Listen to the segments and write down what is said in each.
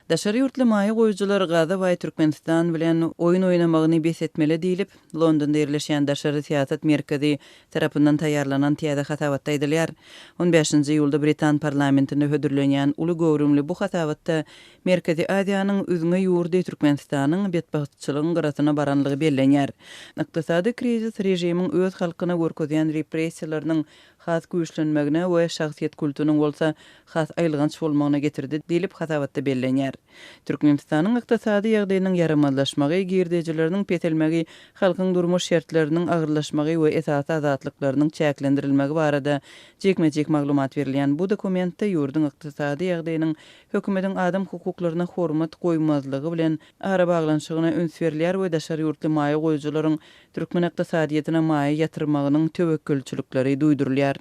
Daşary ýurtly maýa goýujylar gaza baý Türkmenistan bilen oýun oýnamagyny bes etmeli diýlip, Londonda ýerleşýän Daşary syýasat merkezi tarapyndan taýýarlanan täze hasabatda aýdylýar. On bäşinji iýulda britan parlamentinde hödürlenýän uly göwrümli bu hasabatda Merkezi Aziýanyň üzňe ýurdy Türkmenistanyň betbagtçylygyň gyrasyna baranlygy bellenýär. Ykdysady krizis režimiň öz halkyna görkezýän repressiýalarynyň has güýçlenmegine we şahsyýet kultunyň bolsa has aýylganç bolmagyna getirdi diýlip, hasabatda bellenýär. Türkmenistanyň ykdysady ýagdaýynyň ýaramazlaşmagy, girdejileriniň peselmegi, halkyň durmuş şertleriniň agyrlaşmagy we esasy azatlyklarynyň çäklendirilmegi barada jikme-jik maglumat berilýän bu dokumentde ýurduň ykdysady ýagdaýynyň hökümetiň adam hukuklaryna hormat goýmazlygy bilen arabaglanyşygyna üns berilýär we daşary ýurtly maýa goýujylaryň türkmen ykdysadyýetine maýa ýatyrmagynyň töwekgelçilikleri duýdurylýar.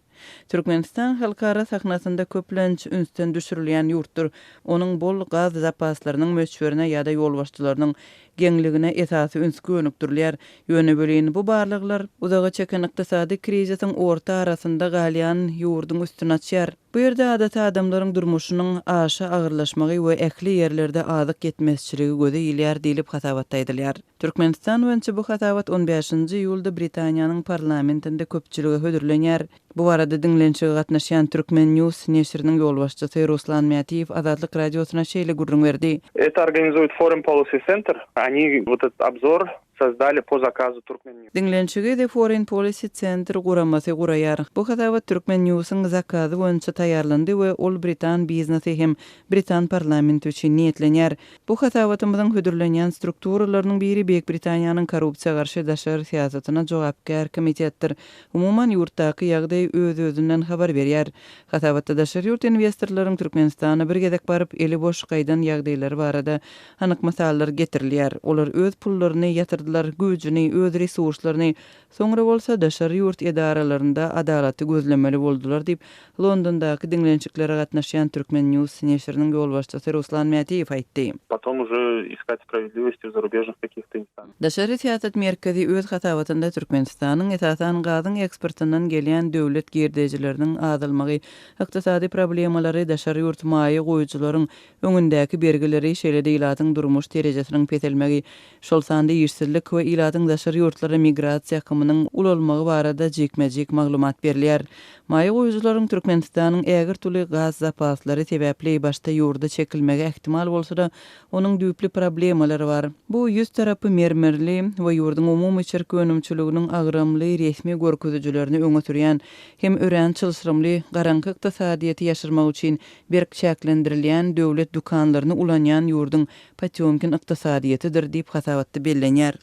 Türkmenistan halkara sahnasynda köplenç ünsden düşürilýän ýurtdur. Onuň bol gaz zapaslarynyň möçberine ýa-da ýolbaşçylarynyň geňligine esasy üns gönükdirilýär. Ýöne welin, bu barlaglar uzaga çeken ykdysady krizisiň orta arasynda galýan ýurduň üstüni açýar. Bu ýerde adaty adamlaryň durmuşynyň aşa agyrlaşmagy we ähli ýerlerde azyk ýetmezçiligi göze ilýär diýlip hasabatda aýdylýar. Türkmenistan boýunça bu hasabat on bäşinji iýulda Britaniýanyň parlamentinde köpçülige hödürlenýär. Bu barada diňlenişige gatnaşýan Turkmen. News neşiriniň ýolbaşçysy Ruslan Mätiýew Azatlyk Radiosyna şeýle gürrüň berdi. Это organizuet Foreign Policy Center. Oni wot etot obzor sozdali po zakazu Turkmen. News. Diňlenişigi The Foreign Policy Center guramasy guraýar. Bu hasabat Turkmen. News-yň zakazy boýunça taýýarlandy we ol britan biznesi hem britan parlamenti üçin niýetlenýär. Bu hasabatymyzyň hödürlenýän strukturalarynyň biri Beýik Britaniýanyň korrupsiýa garşy daşary syýasatyna jogapkär komitetdir. Umuman, ýurtdaky ýagdaý öz-özünden habar berýär. Hasabatda daşary ýurt inwestorlaryň Türkmenistana bir gezek baryp, eli boş gaýdan ýagdaýlary barada anyk mysallar getirilýär. Olar öz pullaryny ýatyrdylar, güýjüni, öz resurslaryny, Soňra bolsa daşary ýurt edaralarynda adalaty gözlemeli boldular diýip, Londondaky diňlenişiklere gatnaşýan Turkmen. News neşiriniň ýolbaşçysy Ruslan Mätiýew aýtdy. Potom уже iskать spravedlivosti w zarubežnyh kakih-to instansiýah. Daşary syýasat merkezi öz hasabatynda Türkmenistanyň, esasan, gazyň eksportyndan gelýän döwlet girdejileriniň azalmagy, ykdysady problemalary, daşary ýurt maýa goýujylaryň öňündäki bergileri, şeýle-de ilatyň durmuş derejesiniň peselmegi, şol sanda işsizlik we ilatyň daşary ýurtlara migrasiýa akymynyň ulalmagy barada jikme-jik maglumat berilýär. Maýa goýujylaryň Türkmenistanyň ägirt uly gaz zapaslary sebäpli başda ýurda çekilmegi ähtimal bolsa-da, onuň düýpli problemalary bar. Bu ýüz tarapy mermerli we ýurduň umumy içerki önümçiliginiň agramly resmi görkezijilerini öňe sürýän hem örän çylşyrymly garaňky ykdysadyýeti ýaşyrmak üçin berk çäklendirilýän döwlet dükanlaryny ulanýan ýurduň Potýomkin ykdysadyýetidir diýip hasabatda bellenýär.